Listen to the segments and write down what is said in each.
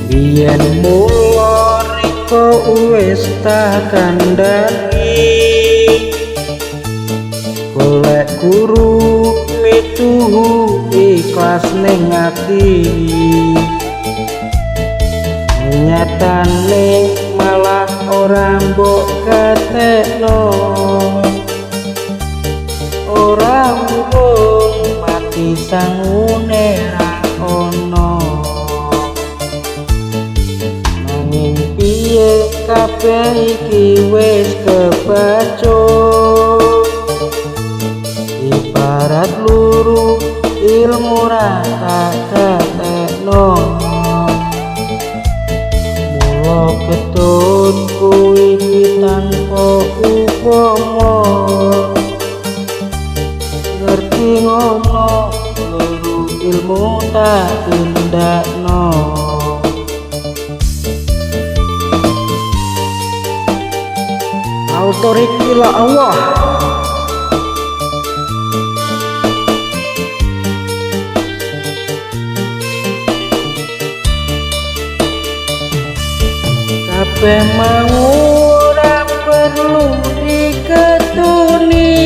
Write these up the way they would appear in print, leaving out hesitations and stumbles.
Biyen mula riko wis tak kandhani, golek guru mituhu ikhlas ning ati. Nyatane malah ora mbok gatekno, ora urung mati sangune ra ono. Nanging piye kabeh iki wis kebacut, ibarat luru ilmu ra tak gatekno. Mula ketutku iki tanpa upama, ngerti ngono luru ilmu tak tindakno. Al-Thoriq ila Allah. Kabeh mau ora perlu diketuni,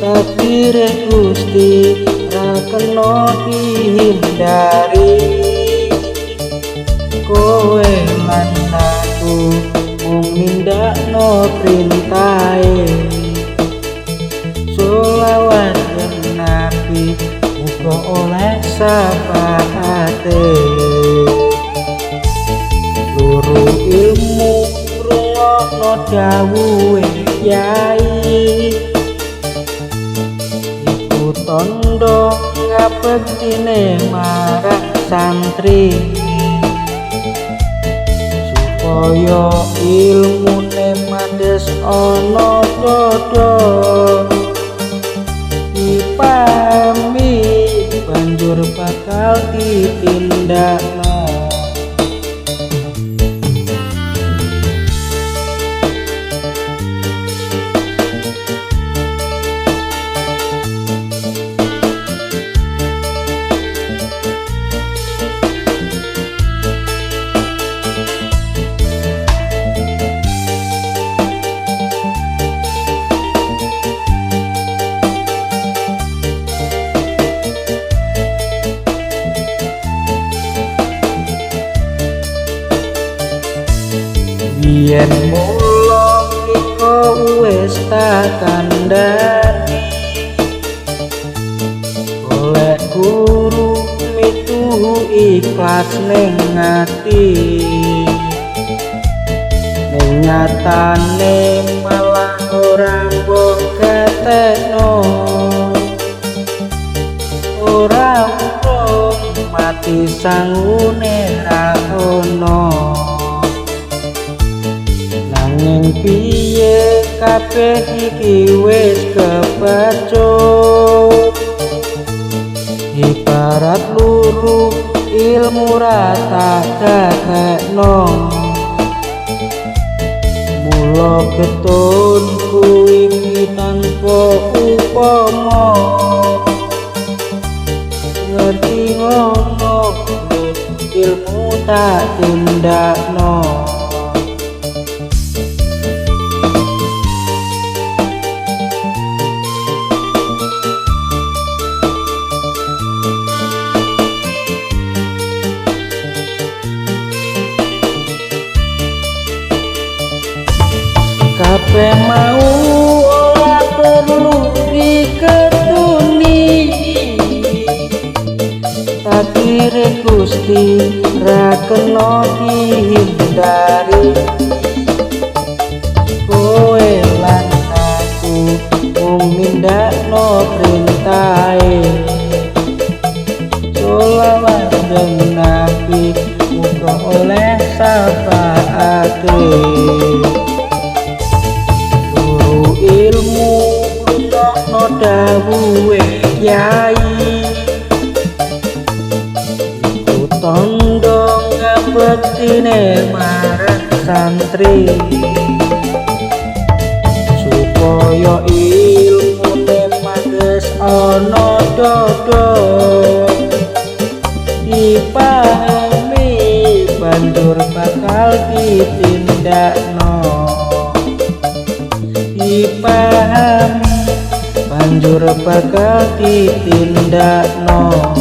takdire Gusti ra kena dihindari. Kowe lan aku mung nindakno printahe, sholawat nang Nabi muga oleh syafaate. Luru ilmu rungokno dawuhe kyai, iku tandha ngabektine marang santri. Supaya ilmune mandes ana dodo, dipahami banjur bakal ditindakno. Biyen mula riko wis tak kandhani, golek guru mituhu ikhlas ning ati. Ning nyatane malah ora mbok gatekno, ora urung mati sangune ra ono. Nanging piye kabeh iki wis kebacut, ibarat luru ilmu ra tak gatekno. Mula ketunku iki tanpa upama, ngerti ngono ilmu tak tindakno. Kabeh mau ora perlu diketuni, takdire Gusti ra kena dihindari. Kowe lan aku mung nindakno printahe, sholawat nang Nabi muga oleh syafaate. Ilmu rungokno dawuhe kyai, iku tandha ngabektine marang santri. Supaya ilmune mandes ana dodo, dipahami. Dipahami, banjur bakal ditindakno.